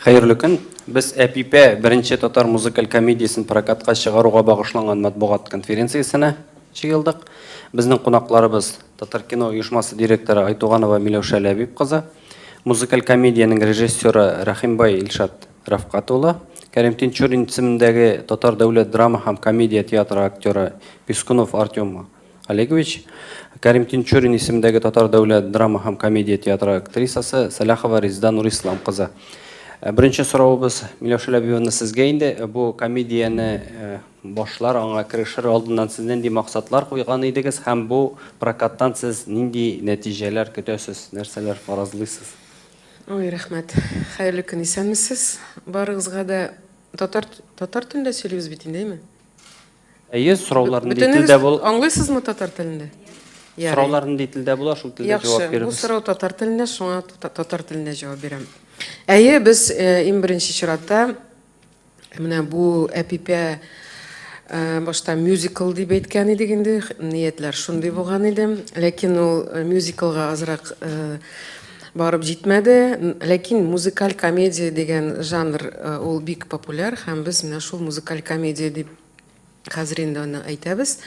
Хәерле көн. Без Әпипә беренче татар музыкаль комедиясен прокатка чыгаруга багышланган матбугат конференциясенә җыелдык. Безнең кунакларыбыз Татаркино оешмасы директоры Айтуганова Миләүшә Ләбиб кызы, музыкаль комедиянең режиссеры Рәхимбай Илшат Рәфкать улы, Кәрим Тинчурин исемендәге Татар дәүләт драма һәм комедия театры актеры Пискунов Артем Олегович, Кәрим Тинчурин исемендәге Татар дәүләт драма һәм комедия театры актрисасы Сәлахова Резеда Нурислам кызы. Э, беренче соравыбыз Миләүшә Ләбибовна сезгә инде. Э, бу комедияне э, башлар, аңа керешер алдыннан сез нинди максатлар куйган идегез һәм бу прокаттан сез нинди нәтиҗәләр көтәсез, нәрсәләр фаразлыйсыз? Ой, рәхмәт. Хәерле көн, исәнмесез. Барыгызга да татар татар телендә сөйлибез бит инде, әйме? Әйе, сораулар нинди телдә бул? Аңлыйсызмы татар телендә? Ярый. Сораулар нинди телдә була, шул телдә җавап бирегез. Бу сорау татар телендә, шуңа татар телендә җавап бирәм. Әйе, без э, иң беренче чиратта менә бу Әпипә э, башта мюзикл дип әйткән идек инде, ниятләр шундый булган иде. Ләкин ул э, мюзиклга азрак барып җитмәде. Ләкин музыкаль комедия дигән жанр э, ул бик популяр һәм без менә шул музыкаль комедия дип хәзер инде аны әйтәбез.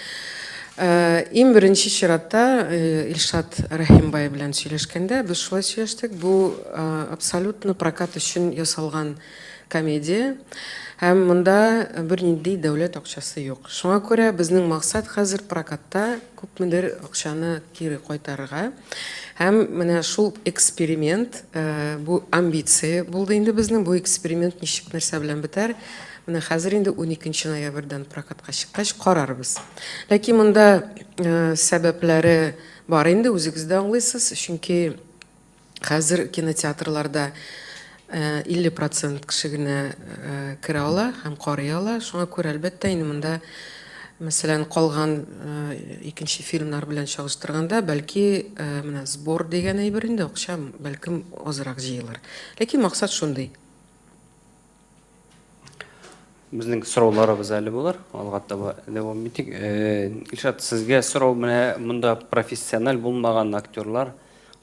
Э, иң беренче чиратта э, Илшат Рәхимбай белән сөйләшкәндә без шулай сөйләштек. Бу абсолютно прокат өчен ясалган комедия. Һәм монда бернинди дәүләт акчасы юк. Шуңа күрә безнең максат хәзер прокатта күпмедер акчаны кире кайтарырга. Һәм менә шул эксперимент, э, бу амбиция булды инде безнең, бу эксперимент ничек нәрсә белән бетәр, менә хәзер инде 12 ноябрьдән прокатка чыккач карарбыз. Ләкин монда э, сәбәпләре бар инде, үзегез дә аңлыйсыз, чөнки Хәзер кинотеатрларда 50 э, процент кеше генә э, керә ала һәм карый ала. Шуңа күрә, әлбәттә, инде монда, мәсәлән, калган э, икенче фильмнар белән чагыштырганда, бәлки, менә сбор дигән әйбер инде акча бәлкем азрак җыелыр. Ләкин максат шундый. Безнең сорауларыбыз әле булыр. Алга таба дәвам итик. Э, Илшат, сезгә сорау менә монда профессиональ булмаган актерлар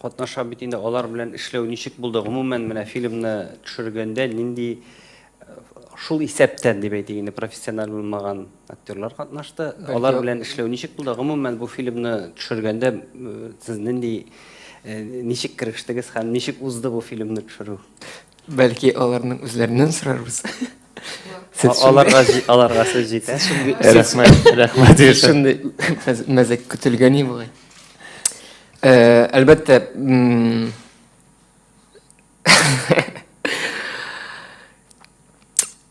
катнаша бит инде. Алар белән эшләү ничек булды? Гомумән, менә фильмны төшергәндә нинди э, шул исәптән дип әйтик инде профессиональ булмаган актерлар катнашты. Алар белән эшләү ничек булды? Гомумән, бу фильмны төшергәндә э, сез нинди ничек керештегез һәм ничек узды бу фильмны төшерү? Бәлки аларның үзләреннән сорарбыз. Сез аларга аларга сүз җитә. Рәхмәт, рәхмәт. Шундый мәзәк көтелгән и бугай. Э, әлбәттә,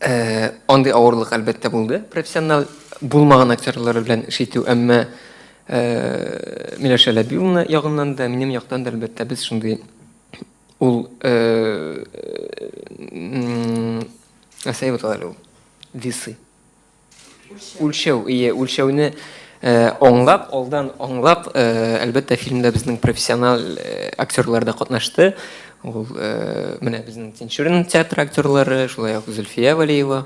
э, андый авырлык әлбәттә булды. Профессионал булмаган актерлар белән эш итү, әмма э, Миләүшә Ләбибовна ягыннан да, минем яктан да әлбәттә без шундый Ул нәрсә дип атала әле ул? Весы. Үлчәү, ие, үлчәүне аңлап, алдан аңлап, әлбәттә, фильмда безнең профессиональ актерлар да катнашты. Ул менә безнең Тинчурин театры актерлары, шулай ук Зөлфия Вәлиева,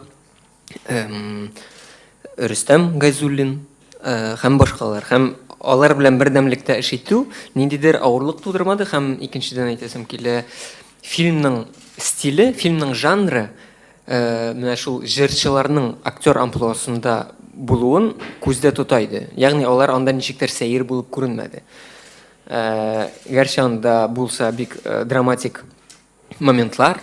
Рөстәм Гайзуллин э, һәм башкалар. Һәм алар белән бердәмлектә эш итү ниндидер авырлык тудырмады һәм икенчедән әйтәсем килә, фильмның стиле, фильмның жанры э, менә шул җырчыларның актер амплуасында булуын күздә тота иде. Ягъни алар анда ничектер сәер булып күренмәде. Э, гәрчә анда булса бик драматик моментлар,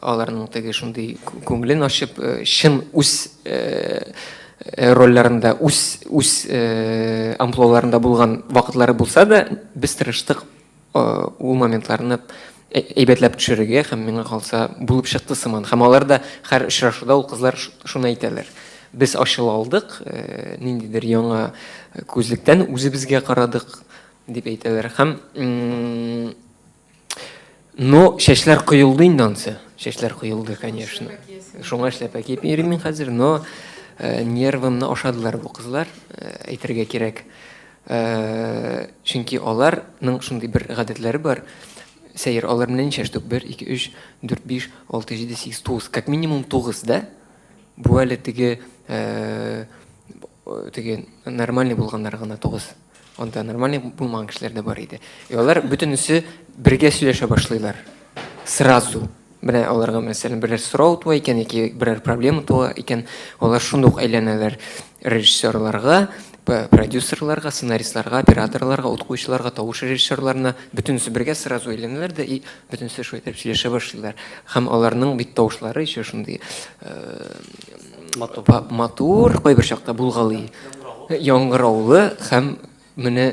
аларның теге шундый күңелен ачып, э, чын үз э, э, рольләрендә, үз үз амплуаларында булган вакытлары булса да, без тырыштык ул моментларны әйбәтләп төшерергә һәм миңа калса булып чыкты сыман. Һәм алар да һәр очрашуда ул кызлар шуны әйтәләр. Без ачыла алдык, ниндидер яңа күзлектән үзебезгә карадык дип әйтәләр. Һәм Но чәчләр коелды инде ансы. Чәчләр коелды, конечно. Шуңа эшләпә киеп йөрим мин хәзер, но э, нервымны ашадылар бу кызлар, э, әйтергә кирәк. Э, чөнки аларның шундый бер гадәтләре бар. Сәер, алар менә ничә штук? 1, 2, 3, 4, 5, 6, 7, 8, 9. Как минимум 9, да? Бу әле теге э, теге нормальный булганнар гына 9. Анда нормальный булмаган кешеләр дә бар иде. И алар бөтенесе бергә сөйләшә башлыйлар. Сразу. Менә аларга, мәсәлән, берәр сорау туа икән яки берәр проблема туа икән, алар шундук әйләнәләр режиссерларга, продюсерларга, сценаристларга, операторларга, ут куючыларга, тавыш режиссерларына, бөтенесе бергә сразу әйләнәләр дә и бөтенесе шулай итеп сөйләшә башлыйлар. Һәм аларның бит тавышлары еще шундый матур, матур кайбер чакта булгалый, яңгыраулы һәм менә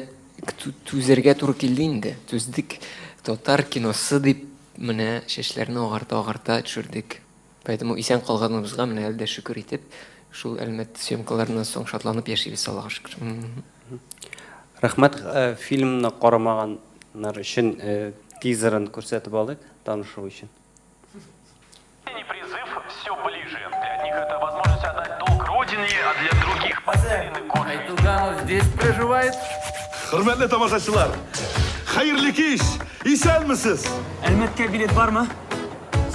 түзәргә туры килде инде. Түздек. Татар киносы дип менә чәчләрне агарта-агарта төшердек. Поэтому исән калганыбызга менә әле дә шөкер итеп, шул Әлмәт съемкаларыннан соң шатланып яшибез, Аллага шөкер. Рәхмәт. Э, фильмны карамаганнар өчен э, тизерын күрсәтеп алыйк, танышу өчен. Призыв все ближе. Для одних это возможность отдать долг родине, а для других потерянный год. Айтуганов здесь проживает? Хөрмәтле тамашачылар, хәерле кич! Исәнмесез! Әлмәткә билет бармы?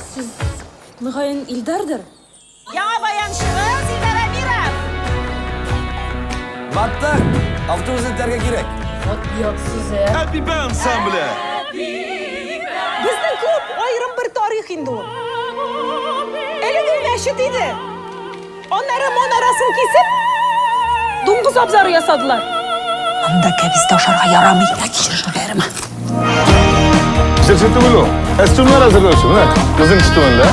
Сез, мөгаен, Илдардыр? Яңа баянчыбыз Илдар Әмиров! Баттык! Автобус итәргә кирәк. Вот оятсыз, ә! Әпипә ансамбле! Безнең клуб аерым бер тарих инде ул. Элек ул мәчет иде. Аннары манарасын кисеп, дуңгыз абзары ясадылар. Анда кәбестә ашарга ярамый. Кичер, Җырчы түгел ул. Костюмнар әзерләүче, менә безнең костюмында.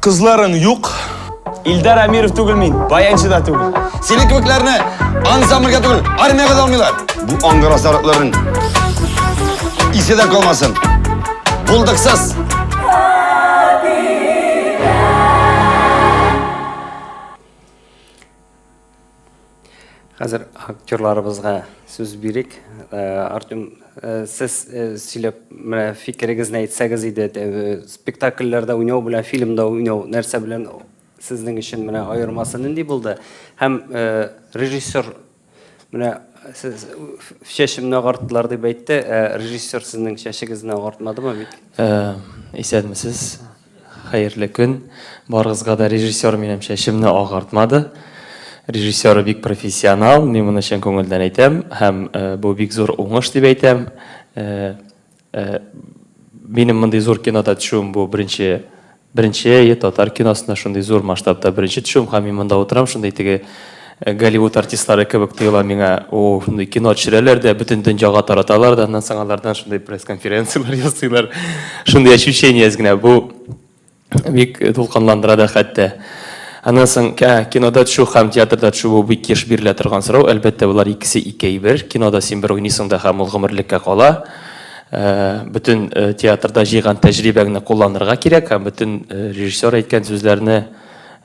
Кызларың юк. Илдар Әмиров түгел мин, баянчы да түгел. Синең кебекләрне ансамбльгә түгел, армиягә дә алмыйлар. Бу аңгыра сарыкларның исе дә калмасын. Булдыксыз. Хәзер актерларыбызга сүз бирик. Э, Артем, э, сез э, сөйләп, менә фикерегезне әйтсәгез иде, спектакльләрдә уйнау белән фильмда уйнау нәрсә белән сезнең өчен менә аермасы нинди булды? Һәм режиссер менә сез чәчемне агарттылар дип әйтте, ә режиссер сезнең чәчегезне агартмадымы бик? Исәнмесез. Хәерле көн. Барыгызга да режиссер минем чәчемне агартмады. Режиссеры бик профессионал, мин моны чын күңелдән әйтәм һәм бу бик зур уңыш дип әйтәм. Минем мондый зур кинода төшүем бу беренче беренче татар киносына шундый зур масштабта беренче төшүем һәм мин монда утырам шундый теге Голливуд артистлары кебек тоела миңа. О, шундый кино төшерәләр дә, бөтен дөньяга тараталар да, аннан соң алардан шундый пресс-конференцияләр ясыйлар. Шундый ощущение генә. Бу бик дулкынландыра да хәтта. Аннан соң кинода төшү һәм театрда төшү бу бик еш бирелә торган сорау. Әлбәттә, болар икесе ике әйбер. Кинода син бер уйныйсың да һәм ул гомерлеккә кала. Бөтен театрда җыйган тәҗрибәңне кулланырга кирәк һәм бөтен режиссер әйткән сүзләрне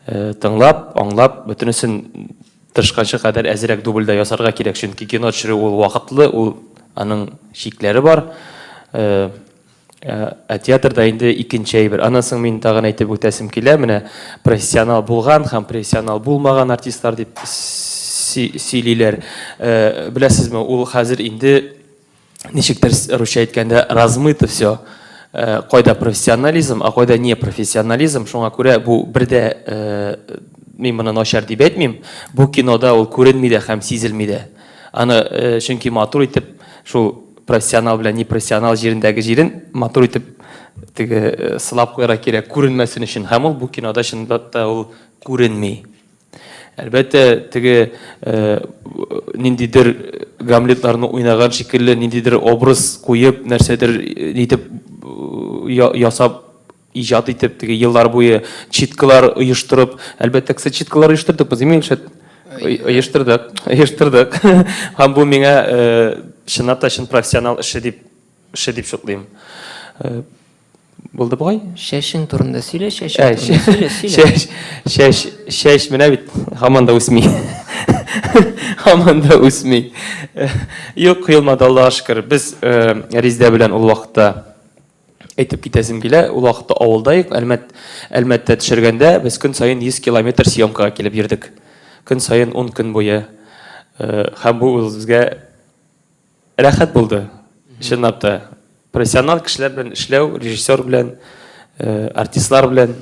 Тыңлап, аңлап, бөтенесен тырышканчы кадәр әзерәк дубльдә ясарга кирәк, чөнки кино төшерү ул вакытлы, ул аның чикләре бар. Ә театрда инде икенче әйбер. Аннан соң мин тагын әйтеп үтәсем килә, менә профессионал булган һәм профессионал булмаган артистлар дип сөйлиләр. Беләсезме, ул хәзер инде ничектер русча әйткәндә размыто все э, кайда профессионализм а кайда не профессионализм шуңа күрә бу бер дә э, мин моны начар дип әйтмим бу кинода ул күренми дә һәм сизелми дә аны э, чөнки матур итеп шул профессионал белән непрофессионал җирендәге җирен матур итеп теге сылап куярга кирәк күренмәсен өчен һәм ул бу кинода чынлап та ул күренми Әлбәттә, теге ниндидер Гамлетларны уйнаган шикелле, ниндидер образ куеп, нәрсәдер нитеп ясап, иҗат итеп, теге еллар буе читкалар оештырып, әлбәттә, кстати, читкалар оештырдык без, Илшат? Оештырдык, оештырдык. Һәм бу миңа чынлап та чын профессионал эше дип, эше дип шутлыйм. Булды бугай? Чәчең турында сөйлә, чәчең турында сөйлә, сөйлә. Чәч, чәч, чәч менә бит һаман да үсми. Һаман да үсми. Юк, коелмады, Аллага шөкер. Без э, Резидә белән ул вакытта әйтеп китәсем килә, ул вакытта авылда идек, Әлмәт, Әлмәттә төшергәндә без көн саен 100 километр съемкага килеп йөрдек. Көн саен 10 көн буе. Э, һәм бу ул безгә Рәхәт булды, чынлап та. Профессионал кешеләр белән эшләү, режиссер белән, э, артистлар белән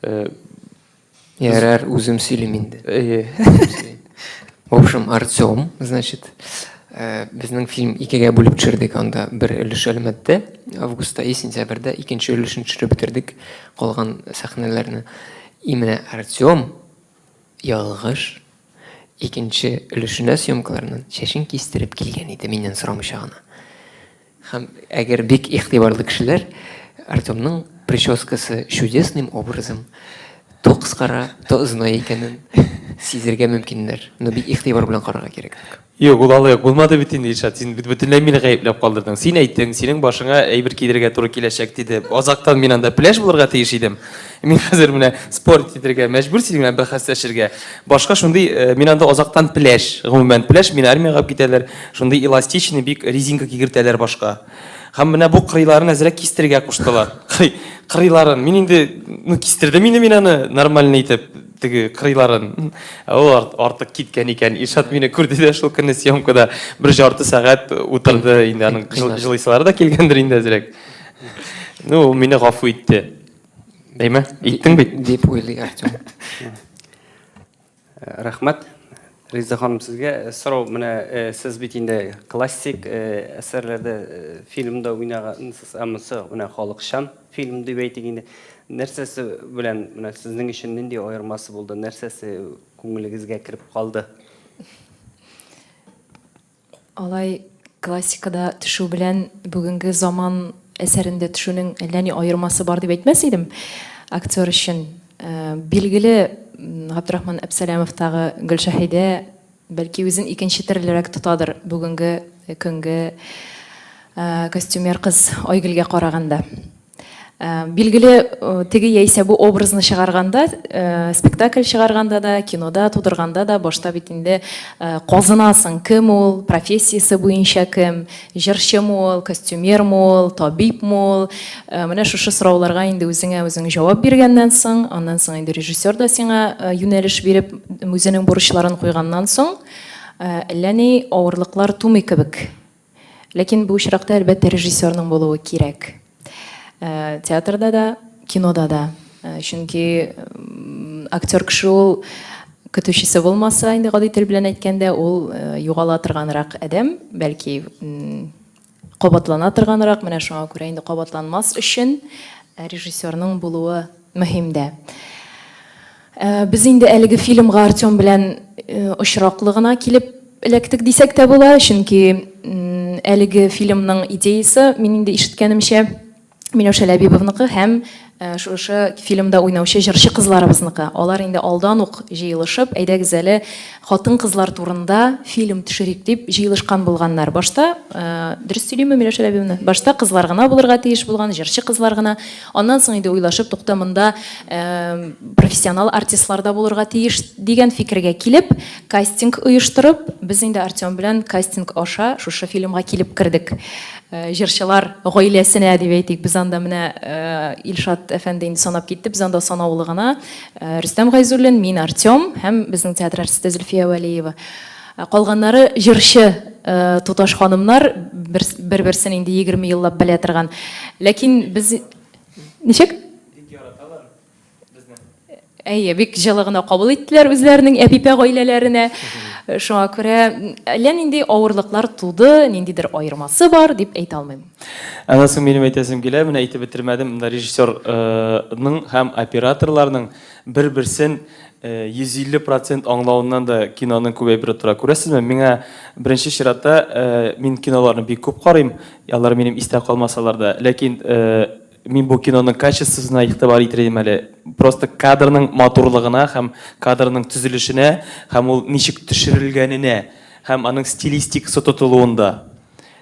э, Ярар, үзем сөйлим инде. Әйе. В общем, Артем, значит, э, безнең фильм икегә бүлеп төшердек анда. Бер өлеш Әлмәттә, августта и сентябрьдә икенче өлешен төшереп бетердек, калган сәхнәләрне. И менә Артем ялгыш икенче өлешенә съемкаларның чәчен кистереп килгән иде, миннән сорамыйча гына. Һәм әгәр бик игътибарлы кешеләр Артемның прическасы чудесным образом то кыскара, то озыная икәнен сизергә мөмкиннәр. Но бик игътибар белән карарга кирәк. Юк, ул алай ук булмады бит инде, Илшат. Син бит бөтенләй мине гаепләп калдырдың. Син әйттең, синең башыңа әйбер кидерергә туры киләчәк, диде. Азактан мин анда пеләш булырга тиеш идем. Мин хәзер менә спорт итәргә мәҗбүр синең белән бәхәсләшергә. Башка шундый, э, мин анда азактан пеләш, гомумән пеләш, мине армиягә алып китәләр. Шундый эластичный бик резинка кигертәләр башка. Һәм менә бу кырыйларын әзрәк кистерергә куштылар. Кырый, кырыйларын. Мин инде, ну, кистердем инде мин аны нормально итеп, теге кырыйларын. Ә ул артык киткән икән. Илшат мине күрде дә шул көнне съемкада бер жарты сәгать утырды. Инде аның җылыйсылары да килгәндер инде әзрәк. Ну, ул мине гафу итте. Әйме? Иттең бит? Дип уйлый Артем. Э, рәхмәт. Риза ханым, сезгә э, сорау. Менә э, сез бит инде классик әсәрләрдә фильмда уйнагансыз, ә монысы менә халыкчан фильм дип әйтик инде. Нәрсәсе белән менә сезнең өчен нинди аермасы булды? Нәрсәсе күңелегезгә кереп калды? Алай классикада төшү белән бүгенге заман әсәрендә төшүнең әллә ни аермасы бар дип әйтмәс идем актер өчен. Э, билгеле, Габдрахман Әпсәләмовтагы Гөлшәһидә бәлки үзен икенче төрлерәк тотадыр бүгенге көнге э, костюмер кыз Айгөлгә караганда. Э, билгеле, э, теге яисә бу образны чыгарганда, э, спектакль чыгарганда да, кинода тудырганда да башта бит инде казынасың, кем ул, профессиясе буенча кем, җырчымы ул, костюмермы ул, табибмы ул. Менә шушы сорауларга инде үзеңә үзең җавап биргәннән соң, аннан соң инде режиссер да сиңа юнәлеш биреп, үзенең бурычларын куйганнан соң, әллә ни авырлыклар тумый кебек. Ләкин бу очракта, әлбәттә, режиссерның булуы кирәк. Э, театрда да, кинода да. Э, чөнки актер кеше ул көтүчесе булмаса, инде гади тел белән әйткәндә, ул э, югала торганрак адәм, бәлки кабатлана торганрак, менә шуңа күрә инде кабатланмас өчен режиссерның булуы мөһим дә. Э, без инде әлеге фильмга Артем белән э, очраклы гына килеп эләктек дисәк тә була, чөнки әлеге фильмның идеясы, мин инде ишеткәнемчә, Миләүшә Ләбибовныкы һәм э, шушы фильмда уйнаучы җырчы кызларыбызныкы. Алар инде алдан ук җыелышып, әйдәгез әле хатын-кызлар турында фильм төшерик дип җыелышкан булганнар. Башта, дөрес сөйлиме Миләүшә Ләбибовна? Башта кызлар гына булырга тиеш булган, җырчы кызлар гына. Аннан соң инде уйлашып, тукта, монда профессионал артистлар да булырга тиеш дигән фикергә килеп, кастинг оештырып, без инде Артем белән кастинг аша шушы фильмга килеп кердек. Җырчылар гаиләсенә дип әйтик, без анда менә Илшат әфәнде инде санап китте, без анда санаулы гына Рөстәм Гайзуллин, мин Артем һәм безнең театр артисты Зөлфия Вәлиева. Калганнары җырчы туташ ханымнар, бер-берсен инде 20 еллап белә торган. Ләкин без ничек? Бик яраталар безне. Әйе, бик җылы гына кабул иттеләр үзләренең әпипә гаиләләренә. Шуңа күрә әллә нинди авырлыклар туды, ниндидер аермасы бар дип әйтә алмыйм. Аннан соң минем әйтәсем килә, менә әйтеп бетермәдем, монда режиссерның һәм операторларның бер-берсен 150 процент аңлавыннан да киноның күп әйбере тора. Күрәсезме, миңа беренче чиратта мин киноларны бик күп карыйм, алар минем истә калмасалар да, ләкин мин бу киноның качествосына игътибар итер идем әле. Просто кадрның матурлыгына һәм кадрның төзелешенә һәм ул ничек төшерелгәненә һәм аның стилистикасы тотылуында.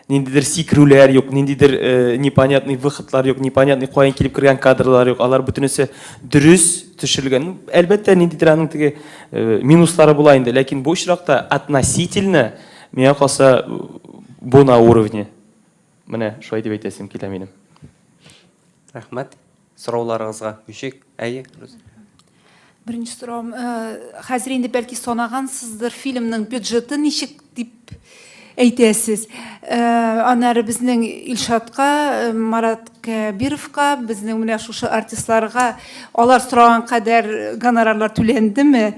Ниндидер сикерүләр юк, ниндидер э, непонятный выходлар юк, непонятный каян килеп кергән кадрлар юк. Алар бөтенесе дөрес төшерелгән. Ну, әлбәттә, ниндидер аның теге э, минуслары була инде, ләкин бу очракта относительно миңа калса бу на уровне. Менә шулай дип әйтәсем килә минем. Рәхмәт. Сорауларыгызга күчик. Әйе, Рүзә. Беренче соравым, э, хәзер инде бәлки санагансыздыр, фильмның бюджеты ничек дип әйтәсез. Аннары безнең Илшатка, Марат Кәбировка, безнең менә шушы артистларга алар сораган кадәр гонорарлар түләндеме?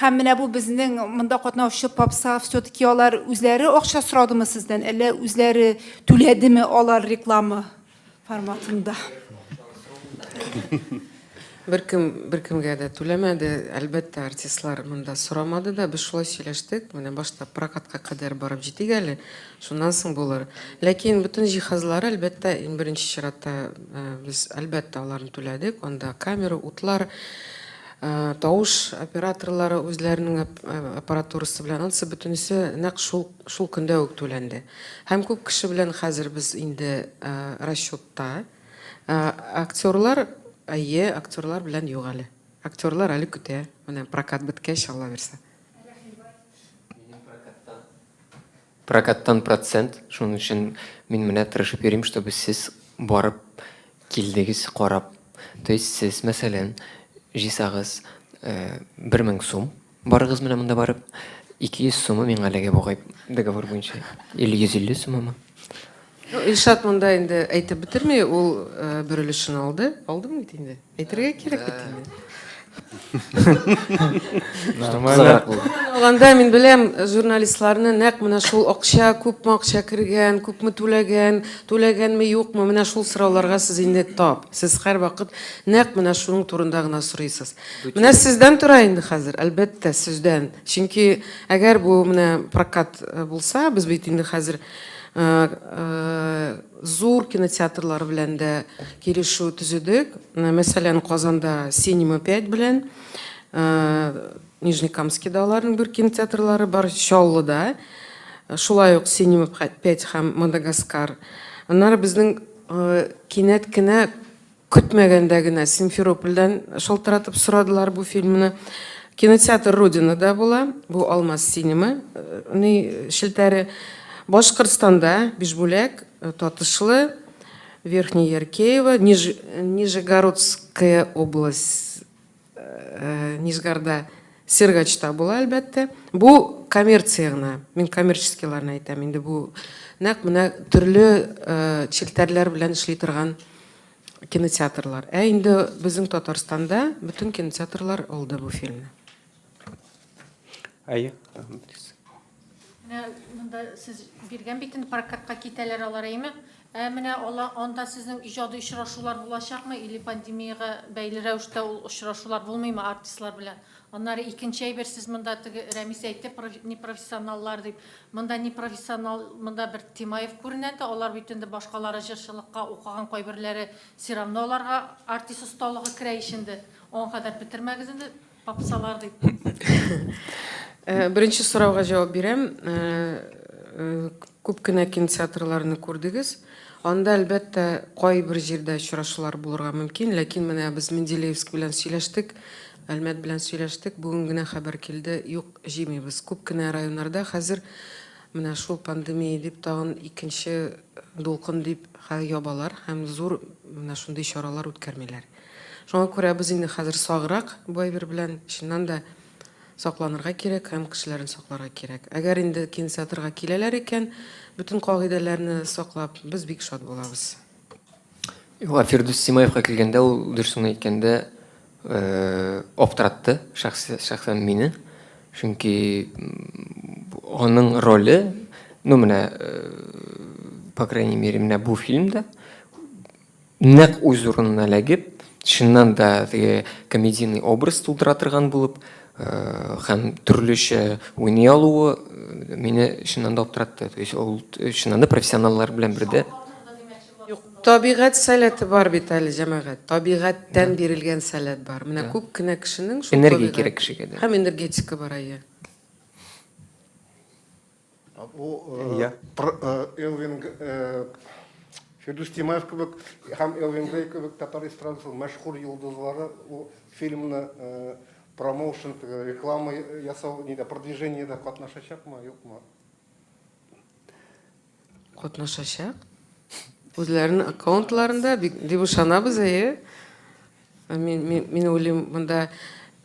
Һәм менә бу безнең монда катнаучы попса, все-таки алар үзләре акча сорадымы сездән, әллә үзләре түләдеме алар реклама форматында? Беркем беркемгә дә түләмәде. Әлбәттә, артистлар монда сорамады да. Без шулай сөйләштек. Менә башта прокатка кадәр барып җитик әле, шуннан соң булыр. Ләкин бөтен җиһазлары, әлбәттә, иң беренче чиратта э, без, әлбәттә, аларны түләдек. Анда камера, утлар, э, тавыш операторлары үзләренең э, аппаратурасы белән. Анысы бөтенесе нәкъ шул шул көндә үк түләнде. Һәм күп кеше белән хәзер без инде расчетта. Актерлар, әйе, актерлар белән юк әле. Актерлар әле көтә. Менә прокат беткәч, Алла бирсә. Прокаттан процент, шуның өчен мин менә тырышып йөрим, чтобы сез барып килдегез, карап. То есть сез, мәсәлән, җыйсагыз 1000 сум, барыгыз менә монда барып, 200 сумы миңа эләгә бугай договор буенча. Или 150 сумымы? Ну, Илшат монда инде әйтеп бетерми, ул э, бер өлешен алды. Алдымы бит инде? Әйтергә кирәк бит инде. Нормально. Алганда мин беләм журналистларны нәкъ менә шул акча, күпме акча кергән, күпме түләгән, түләгәнме, юкмы, менә шул сорауларга сез инде тап. Сез һәрвакыт нәкъ менә шуның турында гына сорыйсыз. Менә сездән тора инде хәзер, әлбәттә, сездән. Чөнки әгәр бу менә прокат э, булса, без бит инде хәзер Зур кинотеатрлар белән дә килешү төзедек. Мәсәлән, Казанда Синема 5 белән, Нижнекамскида аларның бер кинотеатрлары бар, Чаллыда шулай ук Синема 5 һәм Мадагаскар. Аннары безнең кинәт кенә Көтмәгәндә генә Симферопольдән шалтыратып сорадылар бу фильмны. Кинотеатр Родина да була, бу Алмаз Синема ни челтәре. Башкортстанда Бишбүләк, Татышлы, Верхний Яркеево, Ниж, Нижегородская область, Нижгарда, Сергачта була, әлбәттә. Бу коммерция гына. Мин коммерческийларны әйтәм. Инде бу нәкъ менә төрле челтәрләр белән эшли торган кинотеатрлар. Ә инде безнең Татарстанда бөтен кинотеатрлар алды бу фильмны. Әйе. Менә монда сез биргән бит инде прокатка китәләр алар, әйеме? Ә менә ала анда сезнең иҗади очрашулар булачакмы или пандемиягә бәйле рәвештә ул очрашулар булмыймы артистлар белән? Аннары икенче әйбер, сез монда теге Рәмис әйтте, непрофессионаллар дип. Монда непрофессионал, монда бер Тимаев күренә дә, алар бит инде башкалары җырчылыкка укыган кайберләре, все равно аларга артист осталыгы керә ич инде. Аңа кадәр бетермәгез инде, попсалар дип. Беренче сорауга җавап бирәм. Күп кенә кинотеатрларны күрдегез. Анда, әлбәттә, кайбер җирдә очрашулар булырга мөмкин, ләкин менә без Менделеевск белән сөйләштек, Әлмәт белән сөйләштек, бүген генә хәбәр килде, юк, җыймыйбыз. Күп кенә районнарда хәзер менә шул пандемия дип тагын икенче дулкын дип хәзер ябалар һәм зур менә шундый чаралар үткәрмиләр. Шуңа күрә без инде хәзер саграк бу әйбер белән, чыннан да сакланырга кирәк һәм кешеләрне сакларга кирәк. Әгәр инде кинотеатрга киләләр икән, бөтен кагыйдәләрне саклап, без бик шат булабыз. Юк, ә Фирдүс Симаевка килгәндә, ул дөресен әйткәндә, аптыратты шәхсән мине. Чөнки аның роле, ну менә, по крайней мере, менә бу фильмда нәкъ үз урынына эләгеп, чыннан да теге комедийный образ тудыра торган булып, һәм төрлечә уйный алуы мине чыннан да аптыратты. То есть ул чыннан да профессионаллар белән бердә. Юк, табигать сәләте бар бит әле, җәмәгать. Табигатьтән бирелгән сәләт бар. Менә күп кенә кешенең шул Энергия кирәк кешегә дә. Һәм энергетика бар, әйе. Бу Элвин Фирдүс Тимаев кебек һәм Элвин Грей кебек татар эстрадасының мәшһүр йолдызлары ул фильмны промоушен, реклама ясау, нидә, продвижениедә катнашачакмы, юкмы? Катнашачак. Үзләренең аккаунтларында дип ышанабыз, әйе. Мин, мин, мин уйлыйм, монда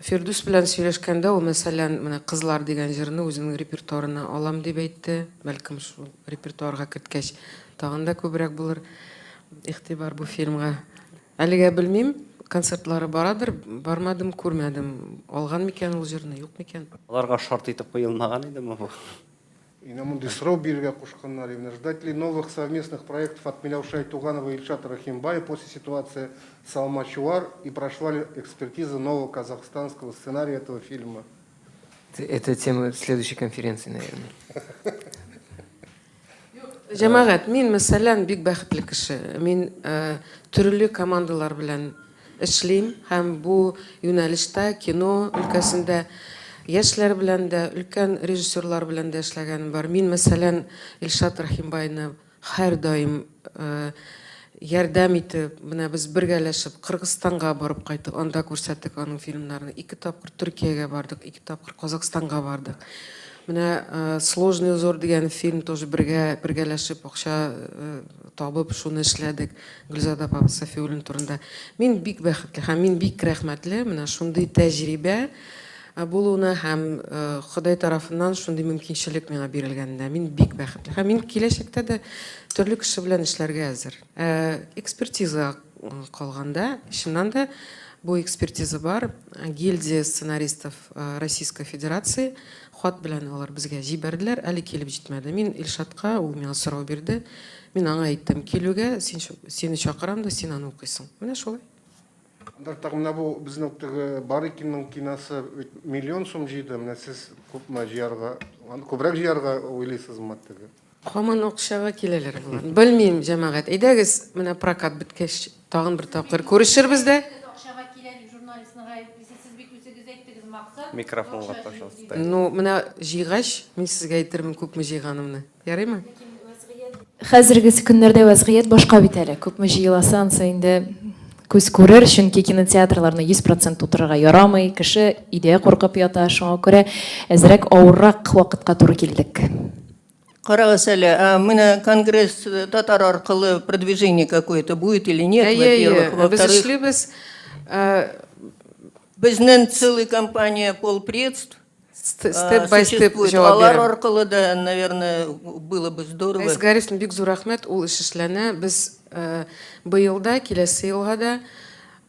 Фирдүс белән сөйләшкәндә ул, мәсәлән, менә Кызлар дигән җырны үзенең репертуарына алам дип әйтте. Бәлкем, шул репертуарга керткәч, тагын да күбрәк булыр игътибар бу фильмга. Әлегә белмим, концертлары барадыр, бармадым, күрмәдем. Алган микән ул җырны, юк микән? Аларга шарт итеп куелмаган идеме бу? Менә мондый сорау бирергә кушканнар. Именно ждать ли новых совместных проектов от Миләүшә Айтуганова и Ильшата Рахимбая после ситуации с Алмачуар и прошла ли экспертиза нового казахстанского сценария этого фильма? Это тема следующей конференции, наверное. Җәмәгать, мин, мәсәлән, бик бәхетле кеше. Мин э, төрле командалар белән эшлим һәм бу юнәлештә кино өлкәсендә яшьләр белән дә, өлкән режиссерлар белән дә эшләгәнем бар. Мин, мәсәлән, Илшат Рәхимбайны һәрдаим э, ярдәм итеп, менә без бергәләшеп Кыргызстанга барып кайттык, анда күрсәттек аның фильмнарын. Ике тапкыр Төркиягә бардык, ике тапкыр Казахстанга бардык. Менә э, Сложный узор дигән фильм тоже бергә бергәләшеп акча э, табып шуны эшләдек. Гөлзада апа Сафиуллина турында. Мин бик бәхетле һәм мин бик рәхмәтле менә шундый тәҗрибә э, булуына һәм Ходай тарафыннан шундый мөмкинчелек миңа бирелгәненә. Мин бик бәхетле һәм мин киләчәктә дә төрле кеше белән эшләргә әзер. Экспертиза калганда, чыннан да бу экспертиза бар. Гильдия сценаристов Российской Федерации хат белән алар безгә җибәрделәр, әле килеп җитмәде. Мин Илшатка, ул миңа сорау бирде. Мин аңа әйттем, килүгә син сине чакырам да, син аны укыйсың. Менә шулай. Анда тагын менә бу безнең теге Барыкинның киносы бит миллион сум җыйды. Менә сез күпме җыярга, күбрәк җыярга уйлыйсызмы теге? Һаман акчага киләләр болар. Белмим, җәмәгать. Әйдәгез, менә прокат беткәч, тагын бер тапкыр күрешербез дә. Акчага килә дип журналистны гаеплисез. Сез бит үзегез әйттегез, максат. Микрофонга, пожалуйста. Ну, менә җыйгач, мин сезгә әйтермен күпме җыйганымны. Ярыймы? Хәзерге көннәрдә вәзгыять башка бит әле. Күпме җыеласы, ансы инде күз күрер, чөнки кинотеатрларны 100% тутырырга ярамый, кеше өйдә куркып ята, шуңа күрә әзрәк авыррак вакытка туры килдек. Карагыз әле, а менә конгресс э, татар аркылы продвижение какое-то будет или нет, Әйе, әйе, во-первых. без Во-вторых, эшлибез. Э, безнең целый компания полпредств Step by step существует. җавап Алар бирәм. аркылы да, наверное, было бы здорово. Рәис Гарифовна, бик зур рәхмәт, ул эш эшләнә. Без э, быел да, киләсе елга да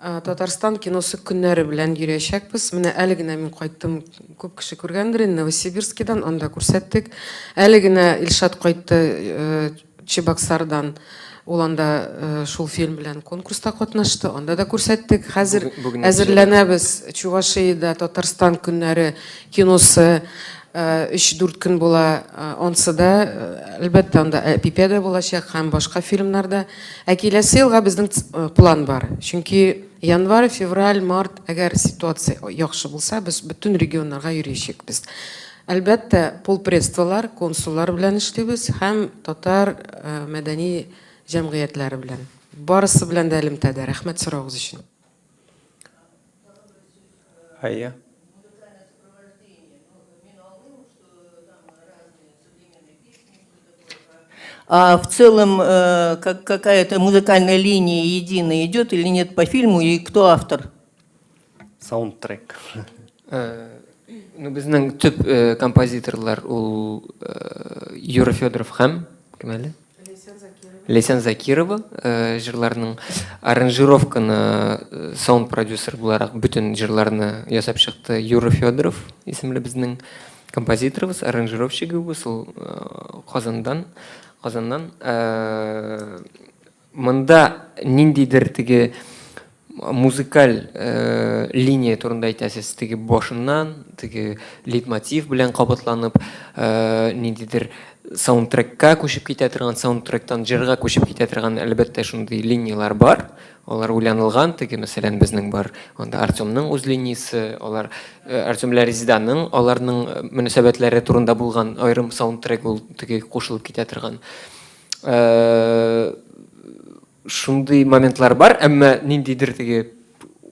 э, Татарстан киносы көннәре белән йөриячәкбез. Менә әле генә мин кайттым, күп кеше күргәндер инде, Новосибирскидан, анда күрсәттек. Әле генә Илшат кайтты э, Чебоксардан. Ул анда э, шул фильм белән конкурста катнашты, анда да күрсәттек. Хәзер Бүген- бүген нәтиҗәләр. әзерләнәбез. Чувашиядә Татарстан көннәре киносы 3-4 көн була. Ансы да, әлбәттә, анда Әпипә дә булачак һәм башка фильмнар да. Ә киләсе елга безнең план бар. Чөнки январь, февраль, март, әгәр ситуация яхшы булса, без бөтен регионнарга йөриячәкбез. Әлбәттә, полпредстволар, консуллар белән эшлибез һәм татар мәдәни җәмгыятьләре белән. Барысы белән дә элемтәдә. Рәхмәт соравыгыз өчен. Әйе. А в целом э, как, какая-то музыкальная линия единая идет или нет по фильму, и кто автор? Саундтрек. Э, ну, безнең төп э, композиторлар ул э, Юра Федоров һәм кем әле? Ләйсән Закирова э, җырларның аранжировканы э, саунд-продюсер буларак бөтен җырларны ясап чыкты Юра Федоров исемле безнең композиторыбыз, аранжировщигыбыз ул э, Казандан, Казаннан. Монда ниндидер теге музыкаль э, линия турында әйтәсез, теге башыннан, теге лейтмотив белән кабатланып, э, ниндидер саундтрекка күчеп китә торган, саундтректан җырга күчеп китә торган, әлбәттә, шундый линияләр бар. Алар уйланылган, теге, мәсәлән, безнең бар анда Артемның үз линиясе, алар э, Артем белән Резеданың аларның э, мөнәсәбәтләре турында булган аерым саундтрек ул теге кушылып китә торган. Э, шундый моментлар бар, әмма ниндидер теге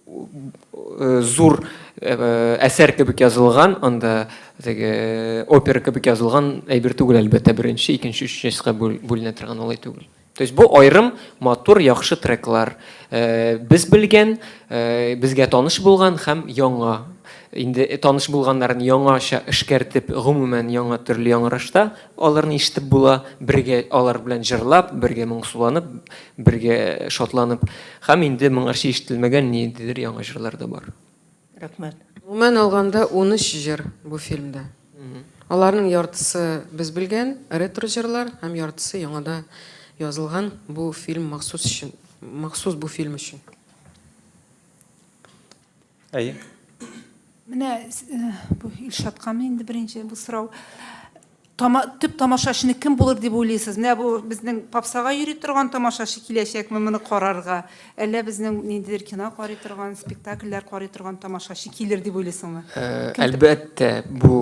э, зур э, әсәр кебек язылган, анда теге опера кебек язылган әйбер түгел, әлбәттә, беренче, икенче, өченче частька бүленә торган алай түгел. То есть бу аерым матур, яхшы треклар. Без белгән, безгә таныш булган һәм яңа. Инде таныш булганнарын яңача эшкәртеп, гомумән яңа төрле яңгырашта аларны ишетеп була, бергә алар белән җырлап, бергә моңсуланып, бергә шатланып. Һәм инде моңарчы ишетелмәгән ниндидер яңа җырлар да бар. Рәхмәт. Гомумән алганда, 13 җыр бу фильмда. Аларның яртысы без белгән ретро җырлар һәм яртысы яңада язылган бу фильм махсус өчен, махсус бу фильм өчен. Әйе. Менә бу Илшаткамы инде беренче бу сорау. Тама, төп тамашачыны кем булыр дип уйлыйсыз? Менә бу безнең попсага йөри торган тамашачы киләчәкме моны карарга? Әллә безнең ниндидер кино карый торган, спектакльләр карый торган тамашачы килер дип уйлыйсыңмы? Әлбәттә, бу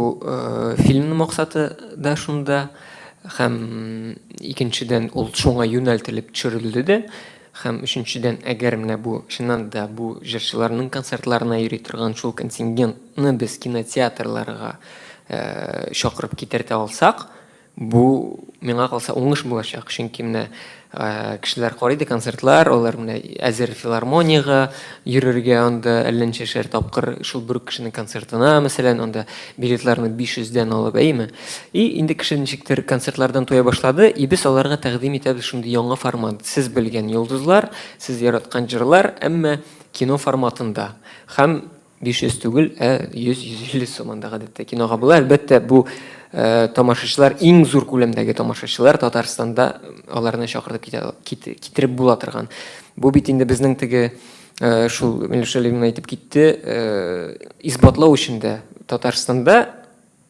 фильмның максаты да шунда һәм икенчедән ул шуңа юнәлтелеп төшерелде дә. Һәм өченчедән, әгәр менә бу, чыннан да, бу җырчыларның концертларына йөри торган шул контингентны без кинотеатрларга чакырып китертә алсак, бу, миңа калса, уңыш булачак. Чөнки менә кешеләр карый да концертлар, алар менә әзер филармониягә йөрергә анда әллә ничәшәр тапкыр шул бер үк кешенең концертына, мәсәлән, анда билетларны 500 дән алып, әйеме? И инде кеше ничектер концертлардан туя башлады, и без аларга тәкъдим итәбез шундый яңа формат. Сез белгән йолдызлар, сез яраткан җырлар, әмма кино форматында. Һәм 500 түгел, ә 100-150 сум анда гадәттә кинога була. Әлбәттә, бу э, тамашачылар, иң зур күләмдәге тамашачылар Татарстанда аларны чакыртып китә, китереп була торган. Бу бит инде безнең теге э, шул Миләүшә Левина әйтеп китте, э, исбатлау өчен дә Татарстанда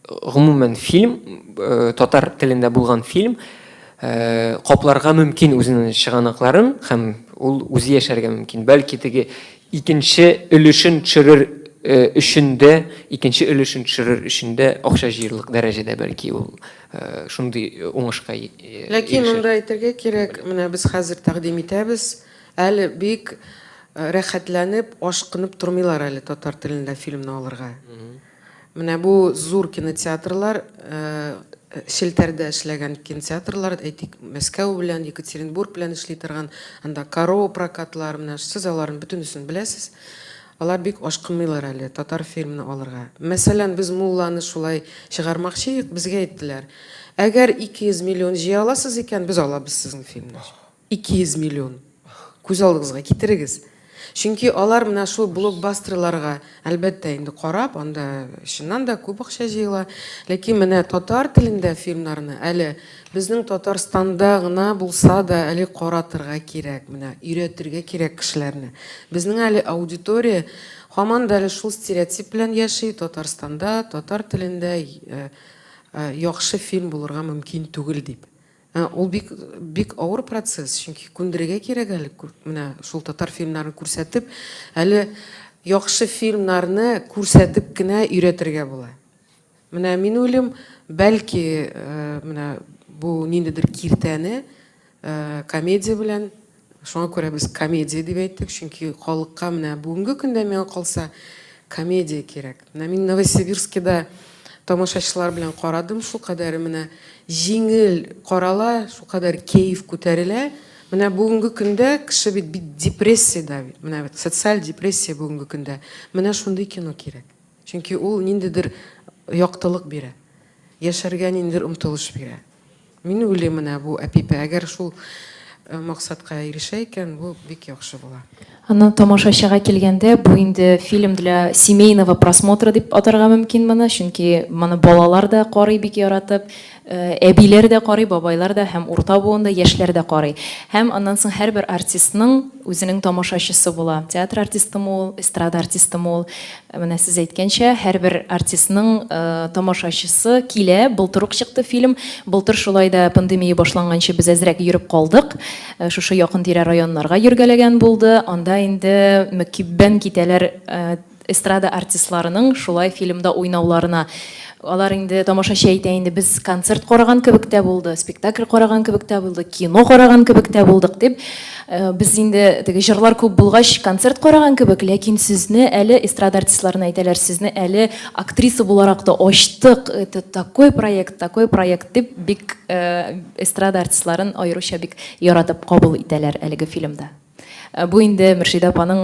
Гомумән, фильм, э, татар телендә булган фильм э, капларга мөмкин үзенең чыганакларын һәм ул үзе яшәргә мөмкин. Бәлки теге икенче өлешен төшерер э, өчен дә, икенче өлешен төшерер өчен дә акча җыерлык дәрәҗәдә бәлки ул шундый уңышка Ләкин монда әйтергә кирәк, менә без хәзер тәкъдим итәбез, әле бик рәхәтләнеп, ашкынып тормыйлар әле татар телендә фильмны алырга. Менә бу зур кинотеатрлар, челтәрдә эшләгән кинотеатрлар, әйтик, Мәскәү белән, Екатеринбург белән эшли торган, анда Каро прокатлар, менә сез аларның бөтенесен беләсез. Алар бик ашкынмыйлар әле татар фильмны алырга. Мәсәлән, без Мулланы шулай чыгармакчы идек, безгә әйттеләр, әгәр 200 миллион җыя аласыз икән, без алабыз сезнең фильмны. 200 миллион. Күз алдыгызга китерегез. Чөнки алар менә шул блокбастерларга, әлбәттә инде, карап, анда чыннан да күп акча җыела. Ләкин менә татар телендә фильмнарны әле безнең Татарстанда гына булса да әле каратырга кирәк, менә өйрәтергә кирәк кешеләрне. Безнең әле аудитория һаман да әле шул стереотип белән яши, Татарстанда татар телендә э, э, яхшы фильм булырга мөмкин түгел дип. Ә, ул бик бик авыр процесс, чөнки күндерергә кирәк әле менә шул татар фильмнарын күрсәтеп, әле яхшы фильмнарны күрсәтеп кенә өйрәтергә була. Менә мин уйлыйм, бәлки э, менә бу ниндидер киртәне э, комедия белән Шуңа күрә без комедия дип әйттек, чөнки халыкка менә бүгенге көндә миңа калса комедия кирәк. Менә мин Новосибирскида тамашачылар белән карадым, шулкадәр менә җиңел карала, шулкадәр кәеф күтәрелә. Менә бүгенге көндә кеше бит бит депрессиядә бит, менә бит социаль депрессия бүгенге көндә. Менә шундый кино кирәк. Чөнки ул ниндидер яктылык бирә, яшәргә ниндидер омтылыш бирә. Мин уйлыйм, менә бу Әпипә, әгәр шул максатка ирешә икән, бу бик яхшы була. Аннан тамашачыга килгәндә, бу инде фильм для семейного просмотра дип атарга мөмкин моны, чөнки моны балалар да карый бик яратып, әбиләр дә карый, бабайлар да һәм урта буын да, яшьләр дә карый. Һәм аннан соң һәрбер артистның үзенең тамашачысы була. Театр артистымы ул, эстрада артистымы ул, Менә сез әйткәнчә, һәрбер артистның тамашачысы килә. Былтыр ук чыкты фильм. Былтыр шулай да пандемия башланганчы без әзрәк йөреп калдык. Шушы якын-тирә районнарга йөргәләгән булды. Анда инде мөкиббән китәләр эстрада артистларының шулай фильмда уйнауларына. Алар инде тамашачы әйтә инде, без концерт караган кебек тә булды, спектакль караган кебек тә булды, кино караган кебек тә булдык дип. Э, без инде теге җырлар күп булгач, концерт караган кебек, ләкин сезне әле эстрада артистларына әйтәләр, сезне әле актриса буларак та ачтык, это такой проект, такой проект дип бик э, эстрада артистларын аеруча бик яратып кабул итәләр әлеге фильмда. Бу инде Мөршидә апаның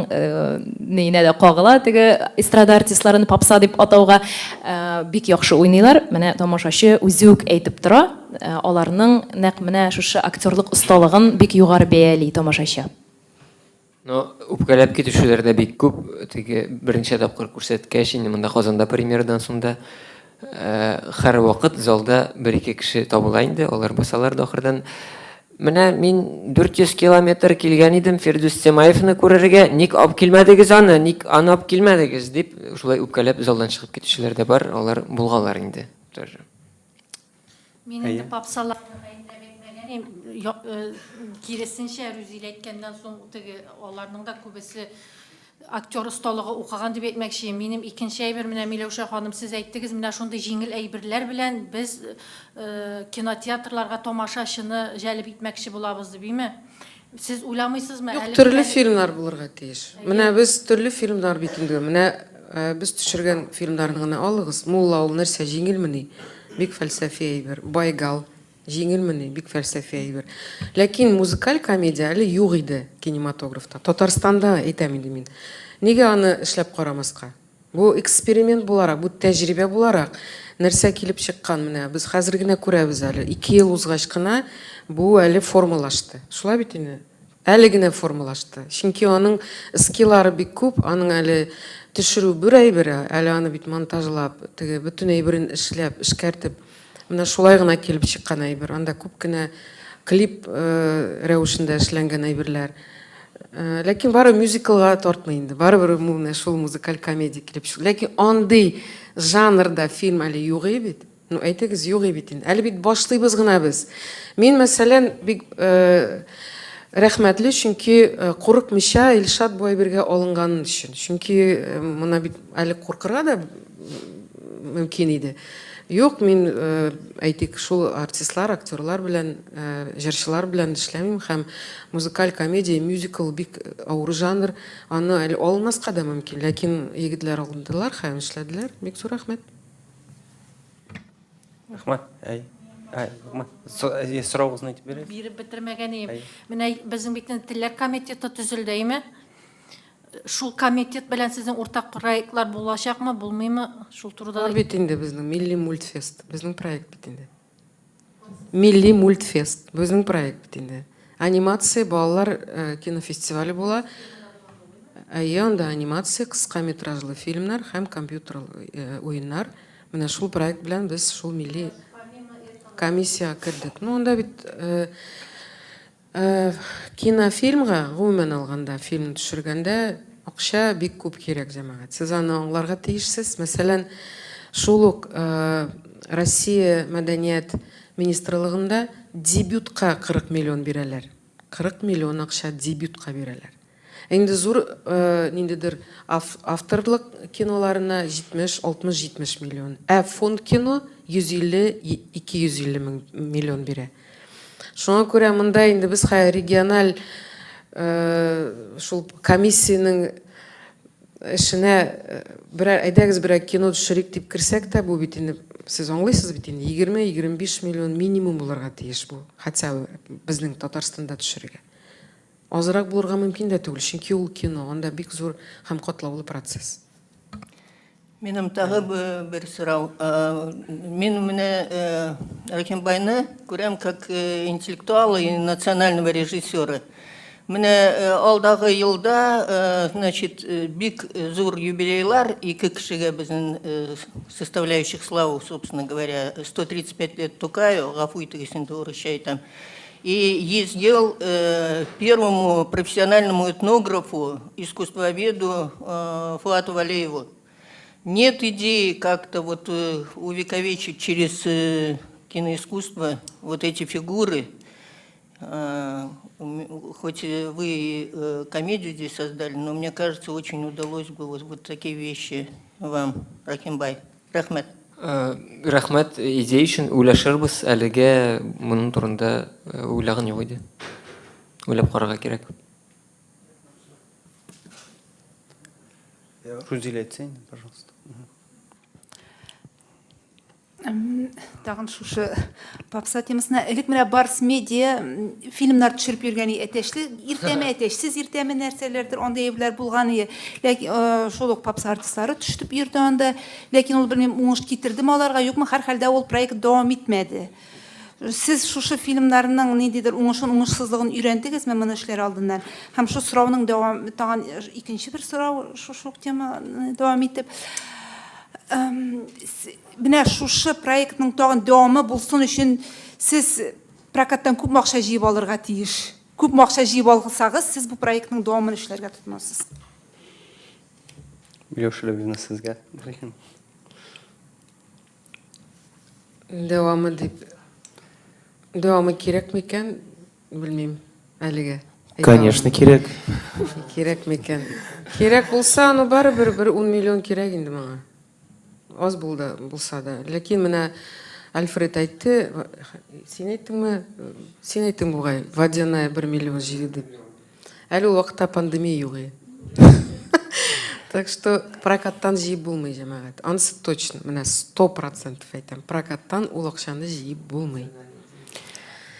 ниенә дә кагыла, теге эстрада артистларын попса дип атауга. Бик яхшы уйныйлар. Менә тамашачы үзе үк әйтеп тора, аларның нәкъ менә шушы актерлык осталыгын бик югары бәяли тамашачы. Но үпкәләп китүчеләр дә бик күп. Теге берничә тапкыр күрсәткәч, инде монда Казанда премьерадан соң да һәрвакыт залда бер-ике кеше табыла инде, алар басалар да ахырдан. Менә мин 400 километр килгән идем Фирдүс Тямаевны күрергә, ник алып килмәдегез аны, ник аны алып килмәдегез дип, шулай үпкәләп залдан чыгып китүчеләр дә бар, алар булгалар инде тоже. Мин инде попсаларны гаепләп әйтмәгән идем. Киресенчә, Рүзил әйткәннән соң, теге аларның да күбесе актер осталыгы укыган дип әйтмәкче. Минем икенче әйбер, менә Миләүшә ханым, сез әйттегез, менә шундый җиңел әйберләр белән без кинотеатрларга тамашачыны җәлеп итмәкче булабыз дип, име? Сез уйламыйсызмы? Юк, төрле фильмнар булырга тиеш. Менә без төрле фильмнар бит инде. Менә без төшергән фильмнарны гына алыгыз. Мулла ул нәрсә, җиңелмени? Бик фәлсәфи әйбер. Байгал җиңелмени? Бик фәлсәфи әйбер. Ләкин музыкаль комедия әле юк иде кинематографта. Татарстанда әйтәм инде мин. Нигә аны эшләп карамаска? Бу эксперимент буларак, бу тәҗрибә буларак нәрсә килеп чыккан менә без хәзер генә күрәбез әле. Ике ел узгач кына бу әле формалашты. Шулай бит инде? Әле генә формалашты. Чөнки аның скиллары бик күп, аның әле төшерү бер әйбер, әле аны бит монтажлап, теге бөтен әйберен эшләп, эшкәртеп, менә шулай гына килеп чыккан әйбер. Анда күп кенә клип рәвешендә эшләнгән әйберләр. Ләкин бары мюзиклга тартмый инде. Барыбер менә шул музыкаль комедия килеп чыкты. Ләкин андый жанрда фильм әле юк и бит. Ну, әйтегез, юк и бит инде. Әле бит башлыйбыз гына без. Мин, мәсәлән, бик рәхмәтле, чөнки курыкмыйча Илшат бу әйбергә алынган өчен. Чөнки моны бит әле куркырга да мөмкин иде. Юк, мин, әйтик, шул артистлар, актерлар белән, җырчылар белән эшләмим һәм музыкаль комедия, мюзикл бик авыр жанр. Аны әле алынмаска да мөмкин, ләкин егетләр алындылар һәм эшләделәр. Бик зур рәхмәт. Рәхмәт. Әй. Әй, рәхмәт. Соравыгызны әйтеп бирегез. Биреп бетермәгән идем. Менә безнең бит инде телләр комитеты төзелде, әйме? Шул комитет белән сезнең уртак проектлар булачакмы, булмыймы? Шул турыда Бар бит инде безнең Милли мультфест. Безнең проект бит инде. Милли мультфест. Безнең проект бит инде. Анимация балалар э, кинофестивале була. Әйе, анда анимация, кыска метражлы фильмнар һәм компьютер э, уеннар. Менә шул проект белән без шул милли комиссиягә кердек. Ну, анда бит э, Кинофильмга, гомумән алганда, фильм төшергәндә акча бик күп кирәк, җәмәгать. Сез аны аңларга тиешсез. Мәсәлән, шул ук Россия мәдәният министрлыгында дебютка 40 миллион бирәләр. 40 миллион акча дебютка бирәләр. Инде зур ниндидер авторлык киноларына 70, 60, 70 миллион. Ә фонд кино 150, 250 мең миллион бирә. Шуңа күрә монда инде без хәзер региональ шул комиссиянең эшенә берәр әйдәгез берәр кино төшерик дип керсәк тә, бу бит инде сез аңлыйсыз бит инде 20-25 миллион минимум булырга тиеш бу. Хотя бы безнең Татарстанда төшерергә. Азрак булырга мөмкин дә түгел, чөнки ул кино, анда бик зур һәм катлаулы процесс. Минем тагы бер сорау. Мин менә Рахимбайны күрәм как интеллектуала и национального режиссера. Менә алдагы елда, значит, бик зур юбилейлар ике кешегә безнең составляющих славу, собственно говоря, 135 лет Тукаю, гафу итегез инде урысча әйтәм. И 100 ел первому профессиональному этнографу, искусствоведу Фуату Валееву. Нет идеи как-то вот увековечить через киноискусство вот эти фигуры. Хоть вы комедию здесь создали, но мне кажется, очень удалось бы вот, вот такие вещи вам, Рахимбай. Рәхмәт. Рәхмәт идея өчен, уйлашырбыз, әлегә моның турында уйлаган юк иде. Уйлап карарга кирәк. Рузилә әйтсә инде, пожалуйста. Тагын шушы попса темасына. Элек менә Барс Медиа фильмнар төшереп йөргән иде. Әтәчле иртәме, әтәчсез иртәме нәрсәләрдер, андый әйберләр булган иде. Ләкин э, шул ук попса артистлары төшеп йөрде анда. Ләкин ул белмим, уңыш китердеме аларга, юкмы, һәрхәлдә ул проект дәвам итмәде. Сез шушы фильмнарның ниндидер уңышын, уңышсызлыгын өйрәндегезме моны эшләр алдыннан? Һәм шул сорауның дәвам, тагын икенче бер сорау шушы ук теманы дәвам итеп. Менә шушы проектның тагын дәвамы булсын өчен сез прокаттан күпме акча җыеп алырга тиеш? Күпме акча җыеп алсагыз, сез бу проектның дәвамын эшләргә тотынасыз? Миләүшә Ләбибовна, сезгә. Дәвамы дип. Дәвамы кирәк микән, белмим әлегә. Конечно, кирәк. Кирәк микән? Кирәк булса, ну барыбер бер 10 миллион кирәк инде моңа. Аз булды, булса да. Ләкин менә Альфред әйтте, син әйттеңме? Син әйттең бугай, водяная 1 миллион җыйды дип. Әле ул вакытта пандемия юк иде. Так что прокаттан җыеп булмый, җәмәгать. Анысы точно, менә 100% әйтәм. Прокаттан ул акчаны җыеп булмый.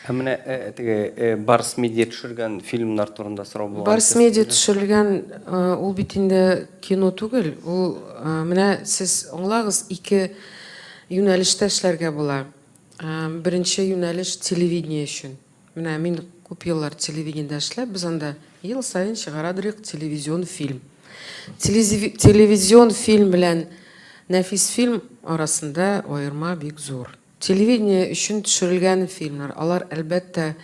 Ә менә э, теге э, Барс Медиа төшергән фильмнар турында сорау булган. Барс Медиа төшерелгән э, ул бит инде кино түгел. Ул менә сез аңлагыз, ике юнәлештә эшләргә була. Беренче юнәлеш телевидение өчен. Менә мин күп еллар телевидениедә эшләп, без анда ел саен чыгарадырыйк телевизион фильм. Телевизион фильм белән нәфис фильм арасында аерма бик зур. Телевидение өчен төшерелгән фильмнар, алар, әлбәттә,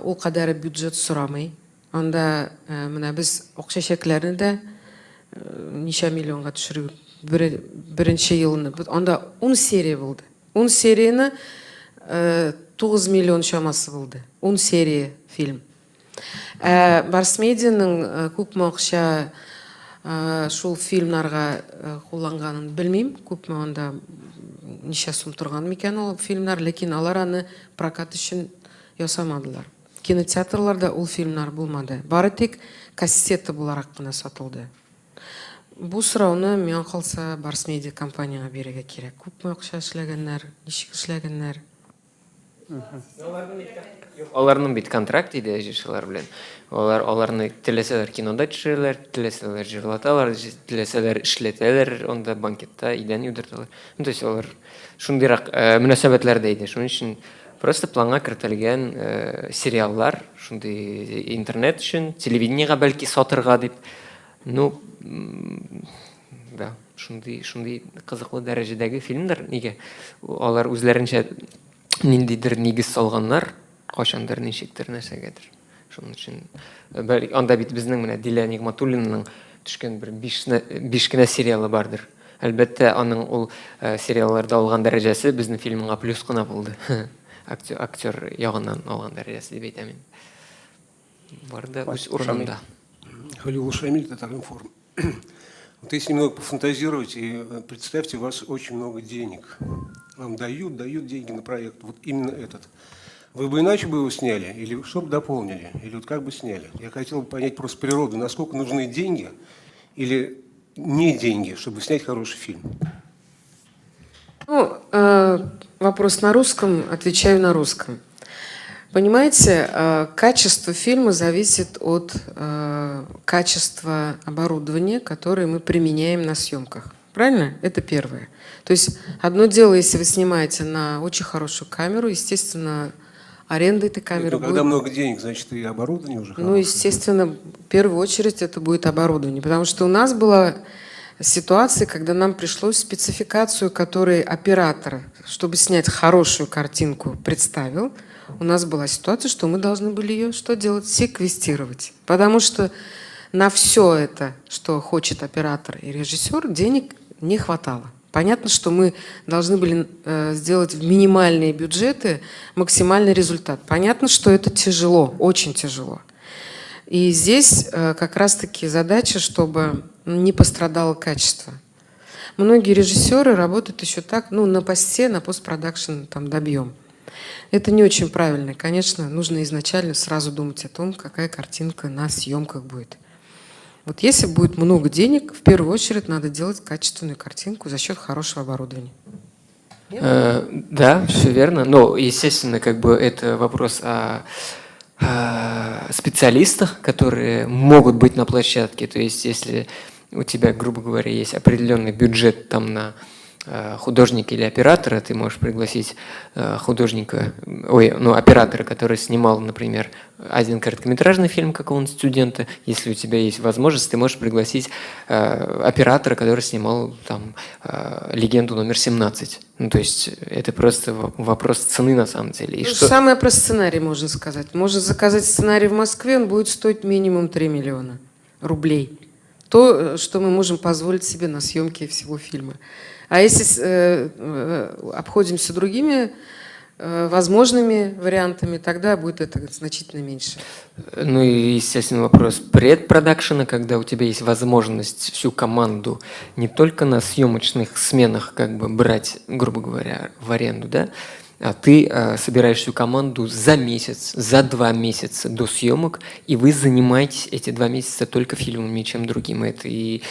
ул кадәре бюджет сорамый. Анда менә без Акчәчәкләрне дә ничә миллионга төшереп, беренче елны, анда ун серия булды. Ун серияне 9 миллион чамасы булды. Ун серия фильм. Ә Барсмедианың күпме акча шул фильмнарга кулланганын белмим. Күпме анда ничә сум торган микән ул фильмнар, ләкин алар аны прокат өчен ясамадылар. Кинотеатрларда ул фильмнар булмады. Бары тик кассета буларак кына сатылды. Бу сорауны, миңа калса, Барс Медиа компаниягә бирергә кирәк. Күпме акча эшләгәннәр, ничек эшләгәннәр? Аларның бит контракт иде җырчылар белән. Алар аларны теләсәләр кинода төшерәләр, теләсәләр җырлаталар, теләсәләр эшләтәләр, анда банкетта идән юдырталар. Ну, то есть алар шундыйрак э, мөнәсәбәтләрдә иде. Шуның өчен просто планга кертелгән э, сериаллар, шундый интернет өчен, телевидениегә бәлки сатырга дип. Ну, да, шундый, шундый кызыклы дәрәҗәдәге фильмнар. Нигә? Алар үзләренчә ниндидер нигез салганнар, кайчандыр, ничектер, нәрсәгәдер. Шуның өчен бәлки анда бит безнең менә Дилә Нигматуллинаның төшкән бер биш, биш кенә сериалы бардыр. Әлбәттә, аның ул э, сериалларда алган дәрәҗәсе безнең фильмга плюс кына булды. Актер, актер ягыннан алган дәрәҗәсе дип әйтәм инде. Бар да үз урынында. Халилов Шамиль, Татаринформ. Вот если немного пофантазировать, и э, представьте, у вас очень много денег. Вам дают, дают деньги на проект, вот именно этот. Вы бы иначе бы его сняли, или что бы дополнили, или вот как бы сняли? Я хотел бы понять просто природу, насколько нужны деньги или не деньги, чтобы снять хороший фильм. Ну, э, вопрос на русском, отвечаю на русском. Понимаете, э, качество фильма зависит от э, качества оборудования, которое мы применяем на съемках. Правильно? Это первое. То есть одно дело, если вы снимаете на очень хорошую камеру, естественно, аренда этой камеры Нет, ну, когда будет... много денег, значит, и оборудование уже Ну, хорошее. естественно, в первую очередь это будет оборудование, потому что у нас была ситуация, когда нам пришлось спецификацию, которую оператор, чтобы снять хорошую картинку, представил, у нас была ситуация, что мы должны были ее что делать? Секвестировать. Потому что на все это, что хочет оператор и режиссер, денег не хватало. Понятно, что мы должны были сделать в минимальные бюджеты максимальный результат. Понятно, что это тяжело, очень тяжело. И здесь как раз-таки задача, чтобы не пострадало качество. Многие режиссеры работают еще так, ну, на посте, на постпродакшн там добьем. Это не очень правильно. Конечно, нужно изначально сразу думать о том, какая картинка на съемках будет. Вот если будет много денег, в первую очередь надо делать качественную картинку за счет хорошего оборудования. Э, да, все верно. Но, естественно, как бы это вопрос о специалистах, которые могут быть на площадке. То есть, если у тебя, грубо говоря, есть определенный бюджет там на э, художника или оператора, ты можешь пригласить э, художника, ой, ну, оператора, который снимал, например, один короткометражный фильм какого-нибудь студента. Если у тебя есть возможность, ты можешь пригласить э, оператора, который снимал там «Легенду номер 17». Ну, то есть это просто вопрос цены на самом деле. И ну, что... Самое про сценарий можно сказать. Можно заказать сценарий в Москве, он будет стоить минимум 3 миллиона рублей. То, что мы можем позволить себе на съемке всего фильма. А если обходимся другими возможными вариантами, тогда будет это значительно меньше. Ну и, естественно, вопрос предпродакшена, когда у тебя есть возможность всю команду не только на съемочных сменах как бы брать, грубо говоря, в аренду, да, а ты собираешь всю команду за месяц, за 2 месяца до съемок, и вы занимаетесь эти 2 месяца только фильмом, ничем другим. Это и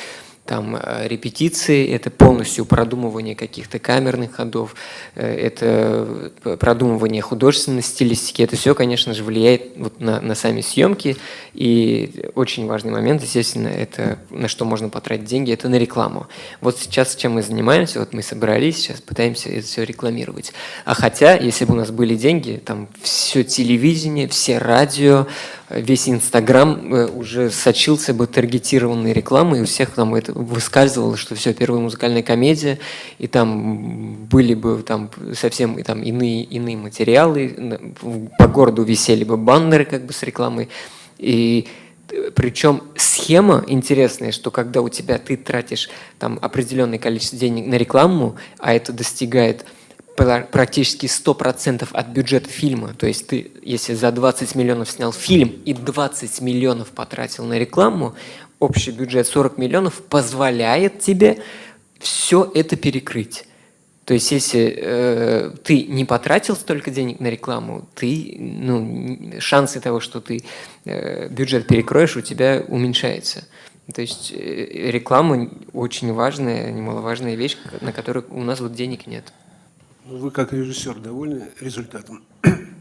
там репетиции, это полностью продумывание каких-то камерных ходов, это продумывание художественной стилистики. Это все, конечно же, влияет вот на сами съемки. И очень важный момент, естественно, это на что можно потратить деньги, это на рекламу. Вот сейчас чем мы занимаемся, вот мы собрались, сейчас пытаемся это все рекламировать. А хотя, если бы у нас были деньги, там все телевидение, все радио, весь Инстаграм уже сочился бы таргетированной рекламой, и у всех там это выскальзывало, что все, первая музыкальная комедия, и там были бы там совсем и там иные материалы, по городу висели бы баннеры как бы с рекламой, и причем схема интересная, что когда у тебя ты тратишь там определенное количество денег на рекламу, а это достигает практически 100% от бюджета фильма. То есть ты, если за 20 миллионов снял фильм и 20 миллионов потратил на рекламу, общий бюджет 40 миллионов позволяет тебе все это перекрыть. То есть если ты не потратил столько денег на рекламу, ты, ну, шансы того, что ты бюджет перекроешь, у тебя уменьшается. То есть реклама очень важная, немаловажная вещь, на которую у нас вот денег нет. Ну, вы как режиссер довольны результатом?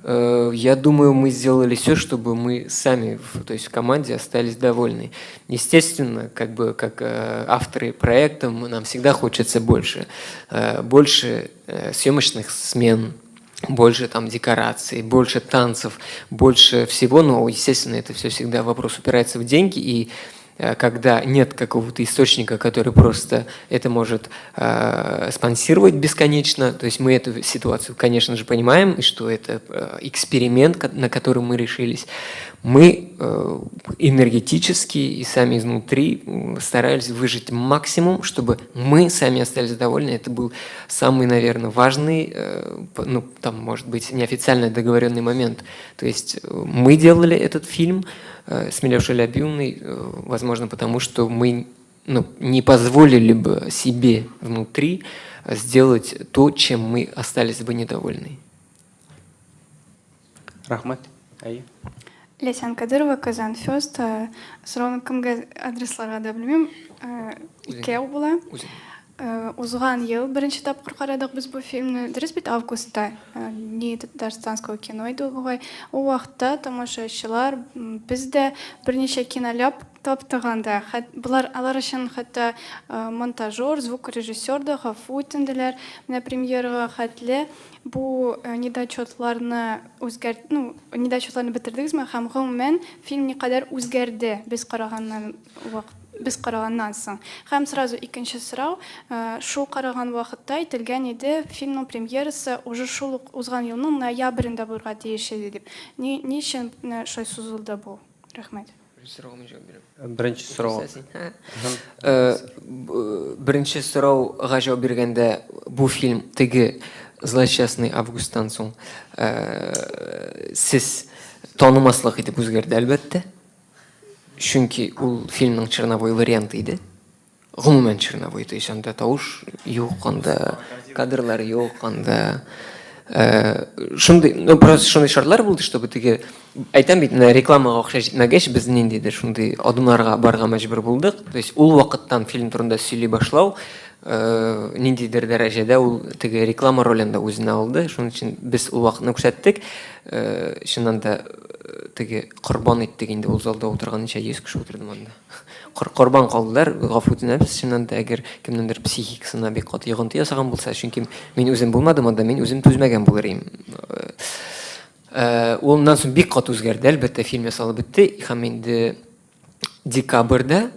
Я думаю, мы сделали все, чтобы мы сами, то есть в команде остались довольны. Естественно, как бы как авторы проекта, нам всегда хочется больше. Больше съемочных смен, больше там декораций, больше танцев, больше всего, но, естественно, это все всегда вопрос упирается в деньги, и когда нет какого-то источника, который просто это может спонсировать бесконечно, то есть мы эту ситуацию, конечно же, понимаем, и что это эксперимент, на который мы решились, мы энергетически и сами изнутри старались выжать максимум, чтобы мы сами остались довольны. Это был самый, наверное, важный, ну, там, может быть, неофициально договоренный момент. То есть мы делали этот фильм с Миләүшә Алябьевной, возможно, потому что мы, ну, не позволили бы себе внутри сделать то, чем мы остались бы недовольны. Рәхмәт. Әйе. Ләйсән Кадырова, Казан Фест. Сорауны кемгә адресларга да белмим. Икәү була. Үзең. Узган ел беренче тапкыр карадык без бу фильмны. Дөрес бит, августта. Дни татарстанского кино иде ул бугай. Ул вакытта тамашачылар, без дә берничә киноляп таптык анда. Болар алар өчен хәтта монтажер, звукорежиссер да гафу үтенделәр. Менә премьерага хәтле бу недочетларны үзгәр, ну, недочетларны бетердегезме һәм гомумән фильм никадәр үзгәрде без караганнан вакыт без караганнан соң? Һәм сразу икенче сорау, шул караган вакытта әйтелгән иде, фильмның премьерасы уже шул ук узган елның ноябрендә булырга тиеш иде дип. Ни өчен менә шулай сузылды бу? Рәхмәт. Беренче сорауга мин җавап бирәм. Беренче сорау. Беренче сорауга җавап биргәндә, бу фильм теге злосчастный августтан соң сез танымаслык итеп үзгәрде, әлбәттә. Чөнки ул фильмның черновой варианты иде. Гомумән черновой, то есть анда тавыш юк, анда кадрлар юк, анда Шундый, ну, просто шундый шартлар булды, чтобы теге, әйтәм бит, менә рекламага акча җитмәгәч, без ниндидер шундый адымнарга барырга мәҗбүр булдык. То есть ул вакыттан фильм турында сөйли башлау, ниндидер дәрәҗәдә ул теге реклама ролен дә үзенә алды. Шуның өчен без ул вакытны күрсәттек. Чыннан да теге корбан иттек инде ул залда утырган ничә йөз кеше утырды монда. Корбан калдылар, гафу үтенәбез, чыннан да, әгәр кемнеңдер психикасына бик каты йогынты ясаган булса, чөнки мин үзем булмадым анда, мин үзем түзмәгән булыр идем. Э, ул аннан соң бик каты үзгәрде, әлбәттә, фильм ясалып бетте һәм инде декабрьдә,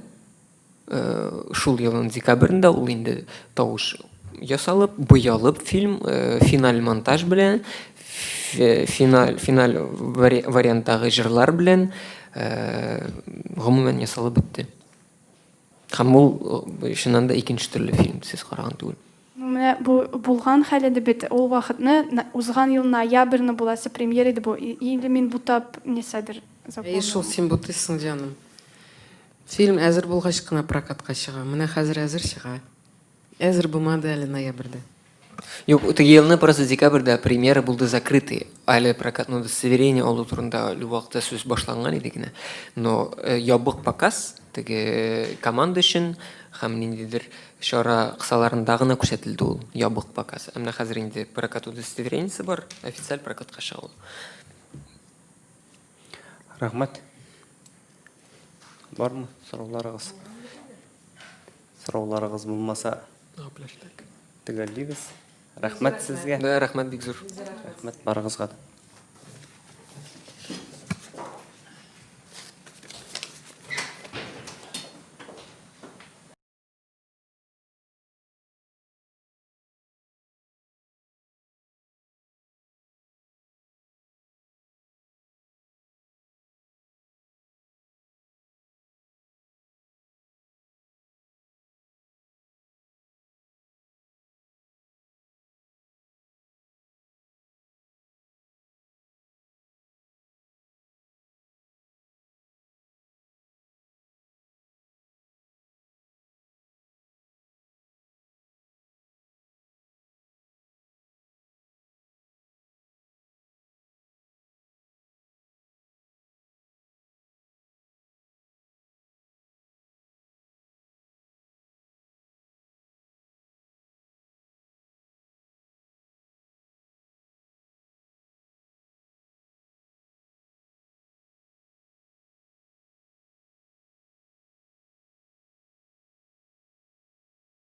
э, шул елның декабрендә ул инде тавыш ясалып, буялып фильм, э, финаль монтаж белән, финаль, финаль варианттагы җырлар белән гомумән ясалып бетте. Һәм ул чыннан да икенче төрле фильм, сез караган түгел. Ну, менә бу булган хәл иде бит. Ул вакытны узган ел ноябрьне буласы премьера иде бу. Или мин бутап нәрсәдер запомнила. Әйе шул, син бутыйсың, җаным. Фильм әзер булгач кына прокатка чыга. Менә хәзер әзер чыга. Әзер булмады әле ноябрьдә. Юк, теге елны просто декабрьдә премьера булды закрытый. Әле прокатное удостоверение алу турында әле вакытта сүз башланган иде генә. Но э, ябык показ теге команда өчен һәм ниндидер чара кысаларында гына күрсәтелде ул ябык показ. Ә менә хәзер инде прокат удостоверениесе бар, официаль прокатка чыга ул. Рәхмәт. Бармы сорауларыгыз? Сорауларыгыз булмаса, төгәллибез. Рәхмәт сезгә. Да, рәхмәт бик зур. Рәхмәт барыгызга да.